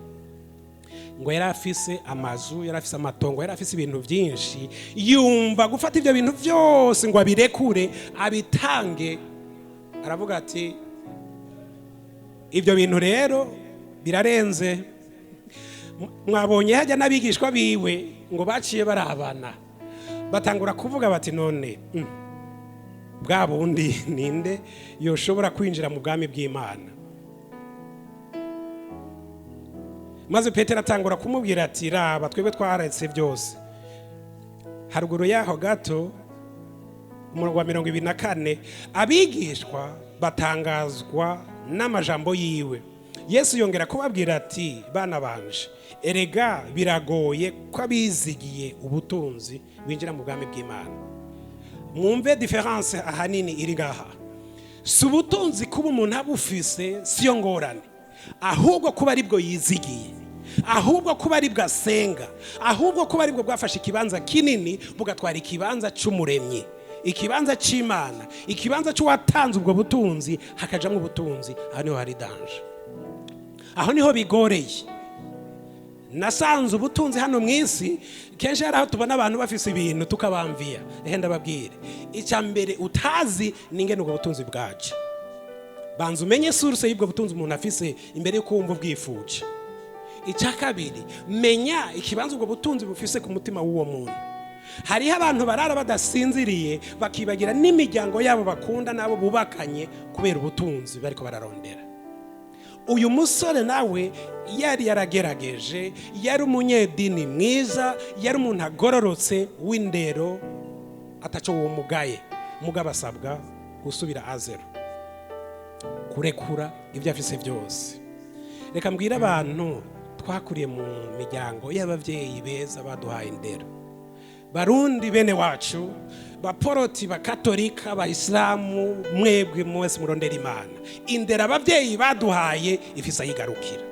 Ngo yari afise amazu, yari afise amatongo, yari afise ibintu byinshi. Yumva gufata ibyo bintu byose ngo abirekure, abitange. Aravuga ati: "Ibyo bintu rero birarenze." Mwabonye hajya n'abigishwa biwe ngo baciye barabana, batangura kuvuga bati: "None bwa bundi ninde yoshobora kwinjira mu bwami bw'Imana?" Maze Petero atangura kumubwira ati: "Raba, twebwe twaretse byose." Haruguru yaho gato, umurongo wa 24, abigishwa batangazwa n'amajambo yiwe. Yesu yongera kubabwira ati: "Bana banje, erega biragoye ko abizigiye ubutunzi binjira mu bwami bw'Imana." Mwumve différence ahanini iri ngaha. Si ubutunzi, kuba umuntu abufise siyo ngorane, ahubwo kuba aribwo yizigiye, ahubwo kuba aribwo asenga, ahubwo kuba aribwo bwafashe ikibanza kinini, bugatwara ikibanza cy'Umuremyi, ikibanza cy'Imana, ikibanza cy'uwatanze ubwo butunzi, hakajamo ubutunzi. Aho niho hari danger, aho niho bigoreye. Nasanze ubutunzi hano mu isi, kenshi hari aho tubona abantu bafise ibintu tukabamviya. Ehe, ndababwire, icya mbere utazi ni ingene ubwo butunzi bwaje. Banza umenye source y'ubwo butunzi umuntu afise imbere y'uko wumva ubwifuje. Icya kabiri, menya ikibanza ubwo butunzi bufise ku mutima w'uwo muntu. Hariho abantu barara badasinziriye, bakibagira n'imiryango yabo bakunda n'abo bubakanye, kubera ubutunzi bariko bararondera. Uyu musore nawe yari yaragerageje, yari umunyedini mwiza, yari umuntu agororotse w'indero, ataco wumugaye. Mugabo asabwa gusubira à zéro, kurekura ibyo afise byose. Reka mbwire abantu twakuriye mu miryango y'ababyeyi beza baduhaye indero, Barundi bene wacu, baporoti, bakatolika, abayisilamu, mwebwe mwese murondera Imana, indero ababyeyi baduhaye ifise ayigarukira.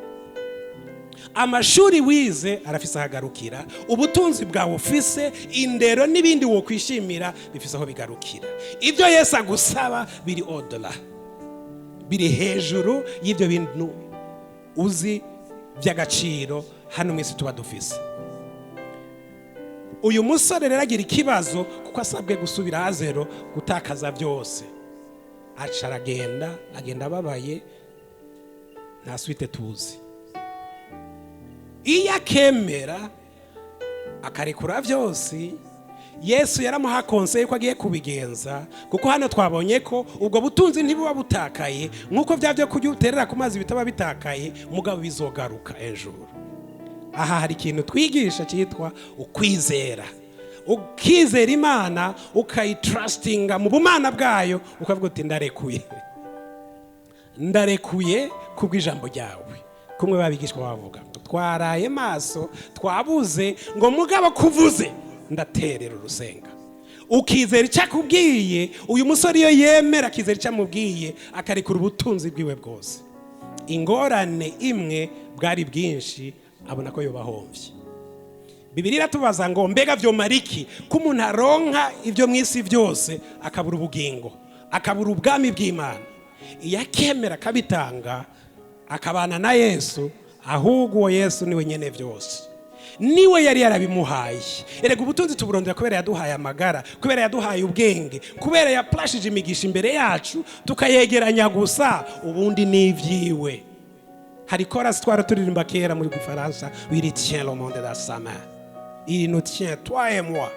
Amashuri wize arafise ahagarukira. Ubutunzi bwawe ufise, indero n'ibindi wokwishimira bifise aho bigarukira. Ibyo Yesu agusaba biri au-delà, biri hejuru y'ibyo bintu uzi by'agaciro hano mu isi tuba dufise. Uyu musore rero agira ikibazo kuko asabwe gusubira à zéro, gutakaza byose. Aca aragenda, agenda ababaye, nta suite tuzi. Iyo akemera akarekura byose, Yesu yaramuha conseil ko agiye kubigenza, kuko hano twabonye ko ubwo butunzi ntibuba butakaye nk'uko bya byo kurya uterera ku mazi bitaba bitakaye, mugabo bizogaruka hejuru. Aha hari ikintu twigisha cyitwa ukwizera. Ukizera Imana, ukayitrustinga mu bumana bwayo, ukavuga uti: "Ndarekuye, ndarekuye kubw'ijambo ryawe." Kumwe babigishwa bavuga: "Twaraye maso twabuze," ngo mugabo kuvuze ndaterera urusenga. Ukizera icyo akubwiye. Uyu musore iyo yemera akizera icyo amubwiye, akarekura ubutunzi bwiwe bwose, ingorane imwe bwari bwinshi, abona ko yobahombye. Bibiliya iratubaza ngo: "Mbega vyomara iki ko umuntu aronka ibyo mu isi byose, akabura ubugingo, akabura ubwami bw'Imana?" Iyo akemera akabitanga, akabana na Yesu, ahubwo uwo Yesu niwe nyene byose, niwe yari yarabimuhaye. Erega ubutunzi tuburondera kubera yaduhaye amagara, kubera yaduhaye ubwenge, kubera yaplashije imigisha imbere yacu, tukayegeranya gusa, ubundi ni ibyiwe. Hari chorus twara turirimba kera muri Gifaransa: "Il tient le monde dans sa main, il nous tient, toi et moi,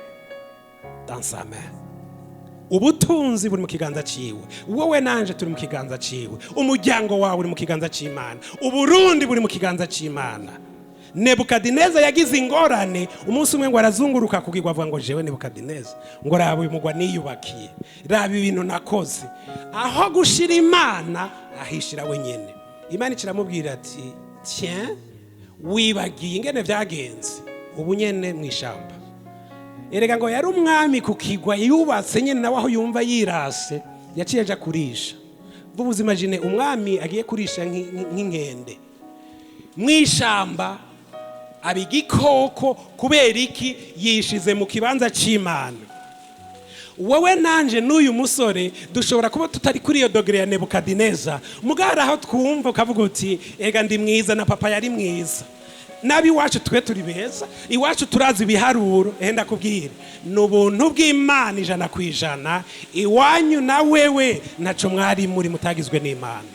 dans sa main." Ubutunzi buri mu kiganza ciwe. Wowe nanje turi mu kiganza ciwe. Umuryango wawe uri mu kiganza c'Imana. Uburundi buri mu kiganza c'Imana. Nebukadineza yagize ingorane umunsi umwe, ngo arazunguruka kugirwa, avuga ngo: "Jewe Nebukadineza," ngo, "raba uyu mugwa niyubakiye, raba ibintu nakoze." Aho gushira Imana, ahishira wenyene. Imana ikiramubwira ati: "Tiens, wibagiye ingene vyagenze." Ubu nyene mu ishamba, erega ngo yari umwami ku kigwa yubatse nyene, nawe aho yumva yirase yaciye aja kurisha. Vuba, imagine umwami agiye kurisha nk'inkende mu ishamba, aba igikoko. Kubera iki? Yishize mu kibanza c'Imana. Wowe nanje n'uyu musore dushobora kuba tutari kuri iyo degré ya Nebukadineza, mugabo aho twumva ukavuga uti: "Ega ndi mwiza, na papa yari mwiza, nabi iwacu twe turi beza, iwacu turazi ibiharuro." Ehe, ndakubwira, ni ubuntu bw'Imana 100%. Iwanyu na wewe ntaco mwari muri mutagizwe n'Imana.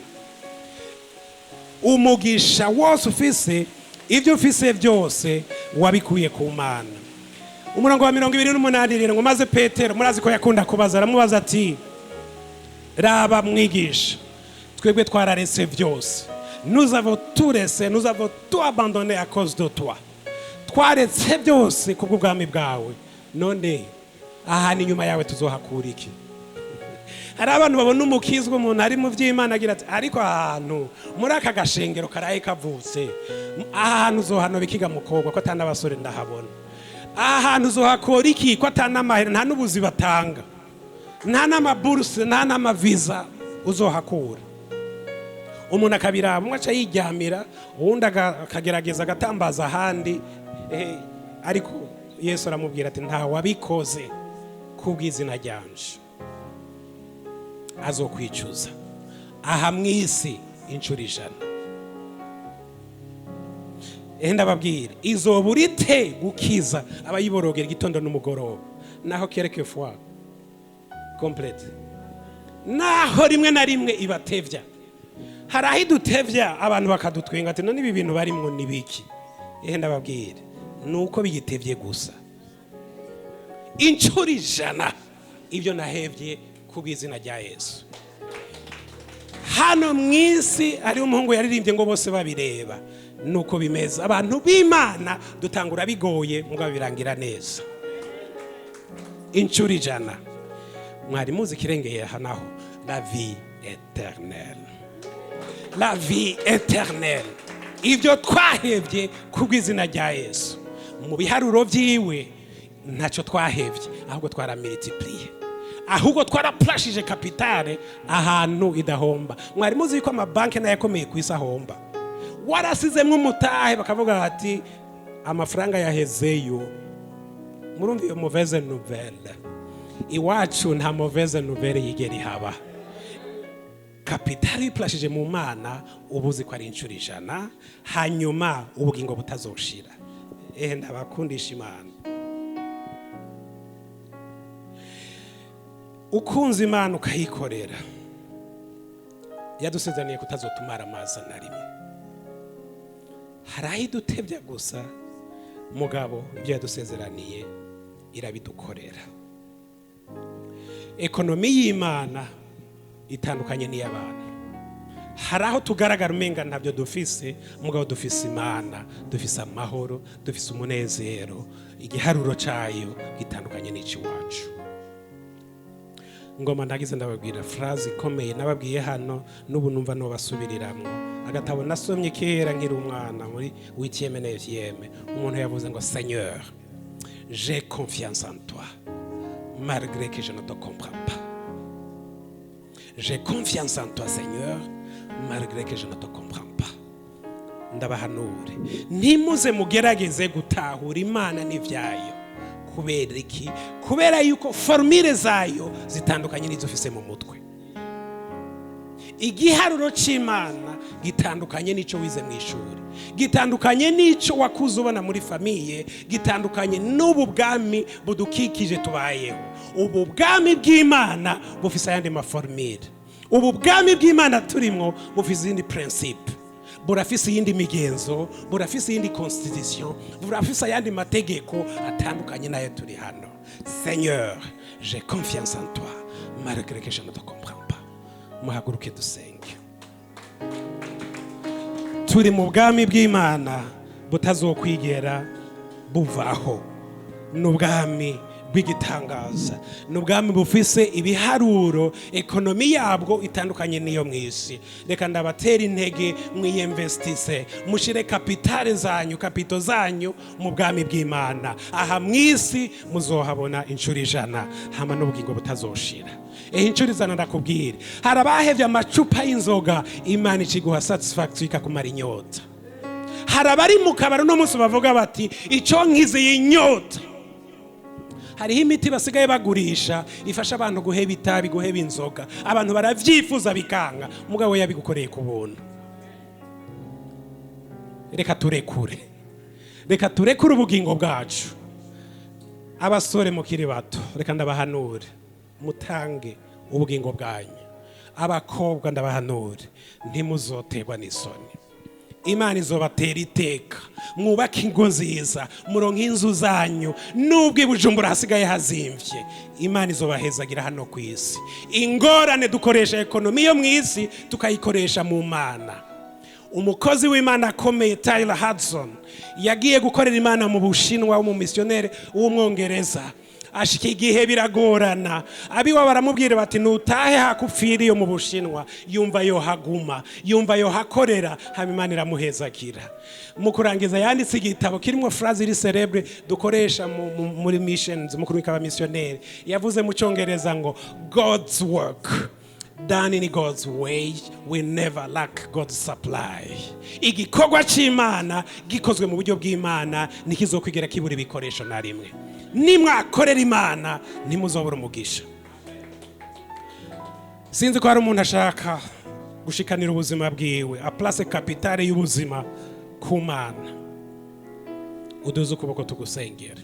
Umugisha wose ufise, ibyo ufise byose, wabikuye ku Mana. Umurongo wa 28 rero ngo: "Maze Petero," murazi ko yakunda kubaza, aramubaza ati: "Raba mwigisha, twebwe twararetse byose. Nous avons tout laissé, nous avons tout abandonné à cause de toi. Twaretse byose kubw'ubwami bwawe. None ahantu inyuma yawe tuzohakura iki?" Hari abantu babona umukizwa, umuntu ari mu by'Imana, agira ati: "Ariko ahantu muri aka gashengero karaye kavutse, aha hantu uzohanoba ikiga mukobwa, ko atari n'abasore ndahabona? Aha hantu uzohakora iki, ko atari n'amahera, nta n'ubuzi batanga, nta n'amaburuse, nta n'amaviza uzohakura?" Umuntu akabiraba, umwe aca yiryamira, uwundi akagerageza agatambaza ahandi. Ariko Yesu aramubwira ati: "Nta wabikoze kubw'izina ryanje azokwicuza aha mu isi inshuro 100." Ehe, ndababwira, izobura ite gukiza abayiborogera igitondo n'umugoroba, naho quelquefois complète, naho rimwe na rimwe ibatevya? Hari aho idutevya, abantu bakadutwenga ati: "None ibi bintu barimwo ni biki?" Ehe, ndababwira, ni uko bigitevye gusa. Inshuro 100 ibyo nahevye kubw'izina rya Yesu hano mu isi. Hariho umuhungu yaririmbye ngo: "Bose babireba." Nuko bimeze, abantu b'Imana dutangura bigoye, mugabo birangira neza inshuro 100. Mwari muzi ikirengeye aha naho? La vie éternelle, la vie éternelle. Ibyo twahebye kubw'izina rya Yesu, mu biharuro byiwe ntacyo twahebye, ahubwo twaramultipliye, ahubwo twaraplashije capital ahantu idahomba. Mwari muzi yuko amabanki nayo akomeye ku isi ahomba? Warasizemo umutahe, bakavuga bati: "Amafaranga yahezeyo." Murumva iyo mauvaise nouvelle? Iwacu nta mauvaise nouvelle yigera ihaba. Capital yiplashije mu Mana, uba uzi ko ari inshuro 100, hanyuma ubugingo butazoshira. Ehe, ndabakundisha Imana. Ukunze Imana ukayikorera, yadusezeraniye kutazotumara amazi na rimwe. Hari aho idutebya gusa, mugabo ibyo yadusezeraniye irabidukorera. Économie y'Imana itandukanye n'iy'abantu. Hari aho tugaragara umenga ntabyo dufise, mugabo dufise Imana, dufise amahoro, dufise umunezero. Igiharuro cyayo gitandukanye n'icy'iwacu. Ngoma ndagize, ndababwira phrase ikomeye nababwiye hano, n'ubu numva nobasubiriramwo. Agatabo nasomye kera nkiri umwana muri huitième, neuvième, umuntu yavuze ngo: "Seigneur, j'ai confiance en toi malgré que je ne te comprends pas. J'ai confiance en toi, Seigneur, malgré que je ne te comprends pas." Ndabahanure, ntimuze mugerageze gutahura Imana n'ibyayo. Kubera iki? Kubera yuko formule zayo zitandukanye n'izo ufise mu mutwe. Igiharuro cy'Imana gitandukanye n'icyo wize mu ishuri, gitandukanye n'icyo wakuze ubona muri famille, gitandukanye n'ubu bwami budukikije tubayeho. Ubu bwami bw'Imana bufise ayandi maformule. Ubu bwami bw'Imana turimo bufise izindi principe, burafise iyindi migenzo, burafise iyindi constitution, burafise ayandi mategeko atandukanye n'ayo turi hano. Seigneur, j'ai confiance en toi malgré que je ne te comprends pas. Muhaguruke dusenge. Turi mu bwami bw'Imana butazokwigera buvaho, ni ubwami bw'Imana. bw'igitangaza, ni ubwami bufise ibiharuro, économie yabwo itandukanye n'iyo mu isi. Reka ndabatera intege, mwiyemvestise, mushire capital zanyu, capitaux zanyu mu bwami bw'Imana. Aha mu isi muzohabona inshuro 100, hama n'ubugingo butazoshira. Ehe, inshuro 100 ndakubwira, hari abahevye amacupa y'inzoga, Imana ikiguha satisfaction, ikakumara inyota. Hari abari mu kabari uno munsi bavuga bati: "Icyo nkize iyi nyota." Hariho imiti basigaye bagurisha ifasha abantu guheba itabi, guheba inzoga. Abantu baravyifuza bikanga, umugabo we yabigukoreye ku buntu. Reka turekure, reka turekure ubugingo bwacu. Abasore mukiri bato, reka ndabahanure, mutange ubugingo bwanyu. Abakobwa, ndabahanure, ntimuzoterwa n'isoni. Imana izobatera iteka, mwubake ingo nziza, muronke inzu zanyu. Nubwo i Bujumbura hasigaye hazimvye, Imana izobahezagira hano ku isi. Ingorane, dukoresha économie yo mu isi, tukayikoresha mu Mana. Umukozi w'Imana akomeye Tyler Hudson yagiye gukorera Imana mu Bushinwa, w'umumisiyoneri w'Umwongereza. Ashika igihe biragorana, abiwa baramubwira bati: "Nutahe hakupfiriye mu Bushinwa." Yumva yohaguma, yumva yohakorera, hama Imana iramuhezagira. Mu kurangiza yanditse igitabo kirimo phrase iri célèbre dukoresha muri missions, mu kurwika abamisiyoneri. Yavuze mu Cyongereza ngo: "God's work done in God's way will never lack God's supply." Igikorwa cy'Imana gikozwe mu buryo bw'Imana ntikizokwigera kibura ibikoresho na rimwe. Nimwakorera Imana ntimuzobura umugisha. Sinzi ko hari umuntu ashaka gushikanira ubuzima bwiwe, aplace capital y'ubuzima ku Mana. Uduze ukuboko tugusengera.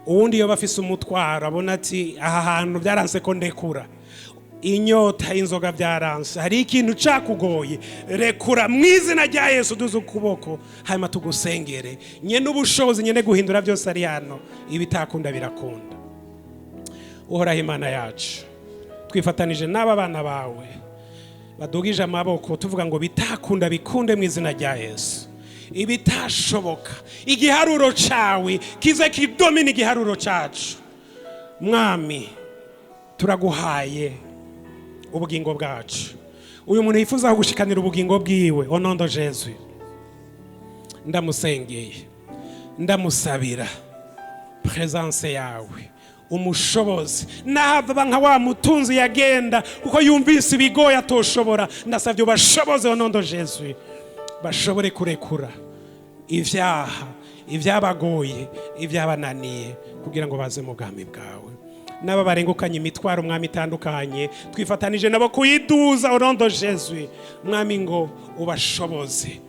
Uwundi iyo bafise umutwaro, abona ati: "Aha hantu byaranse ko ndekura inyota y'inzoga, byaranse, hari ikintu cakugoye," rekura mu izina rya Yesu. Uduze ukuboko hanyuma tugusengere. Nyene ubushobozi, nyene guhindura byose ari hano. Ibitakunda birakunda. Uhoraho Imana yacu, twifatanije n'aba bana bawe badugije amaboko, tuvuga ngo bitakunda bikunde mu izina rya Yesu. Ibitashoboka, igiharuro cawe kize kidomina igiharuro cacu. Mwami, turaguhaye ubugingo bwacu. Uyu muntu yifuza gushikanira ubugingo bwiwe, au nom de Jésus, ndamusengeye, ndamusabira présence yawe, umushobozi nahava nka wa mutunzi yagenda kuko yumvise ibigoye atoshobora. Ndasabye ubashoboze, au nom de Jésus, bashobore kurekura ibyaha, ibyabagoye, ibyabananiye, kugira ngo baze mu bwami bwawe. N'aba barengukanye imitwaro, Mwami, itandukanye, twifatanije nabo kuyiduza, au nom de Jésus. Mwami, ngo ubashoboze,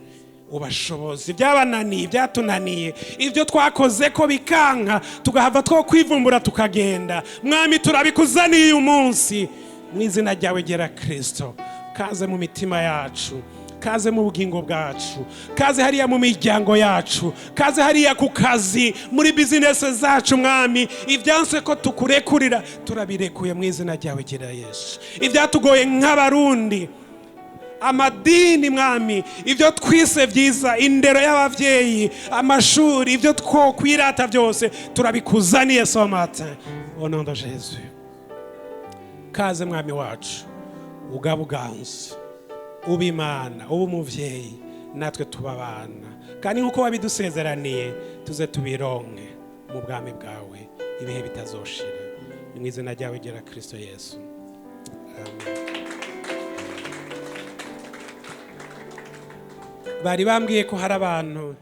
ubashoboze ibyabananiye, ibyatunaniye, ibyo twakoze ko bikanka, tugahava two kwivumbura tukagenda. Mwami, turabikuzaniye uyu munsi mu izina ryawe gera Kirisito. Kaze mu mitima yacu, kaze mu bugingo bwacu, kaze hariya mu miryango yacu, kaze hariya ku kazi, muri business zacu. Mwami, ibyanse ko tukurekurira, turabirekuye mu izina ryawe gera Yesu. Ibyatugoye nk'Abarundi, amadini, Mwami, ibyo twise byiza, indero y'ababyeyi, amashuri, ibyo twokwirata byose, turabikuzaniye ce matin, au nom de Jésus. Kaze Mwami wacu, ugaba uganze, uba Imana, uba umuvyeyi, natwe tuba abana, kandi nk'uko wabidusezeraniye, tuze tubironke mu bwami bwawe ibihe bitazoshira. Ni mu izina ryawe gera Kristo Yesu, amen. Bari bambwiye ko hari abantu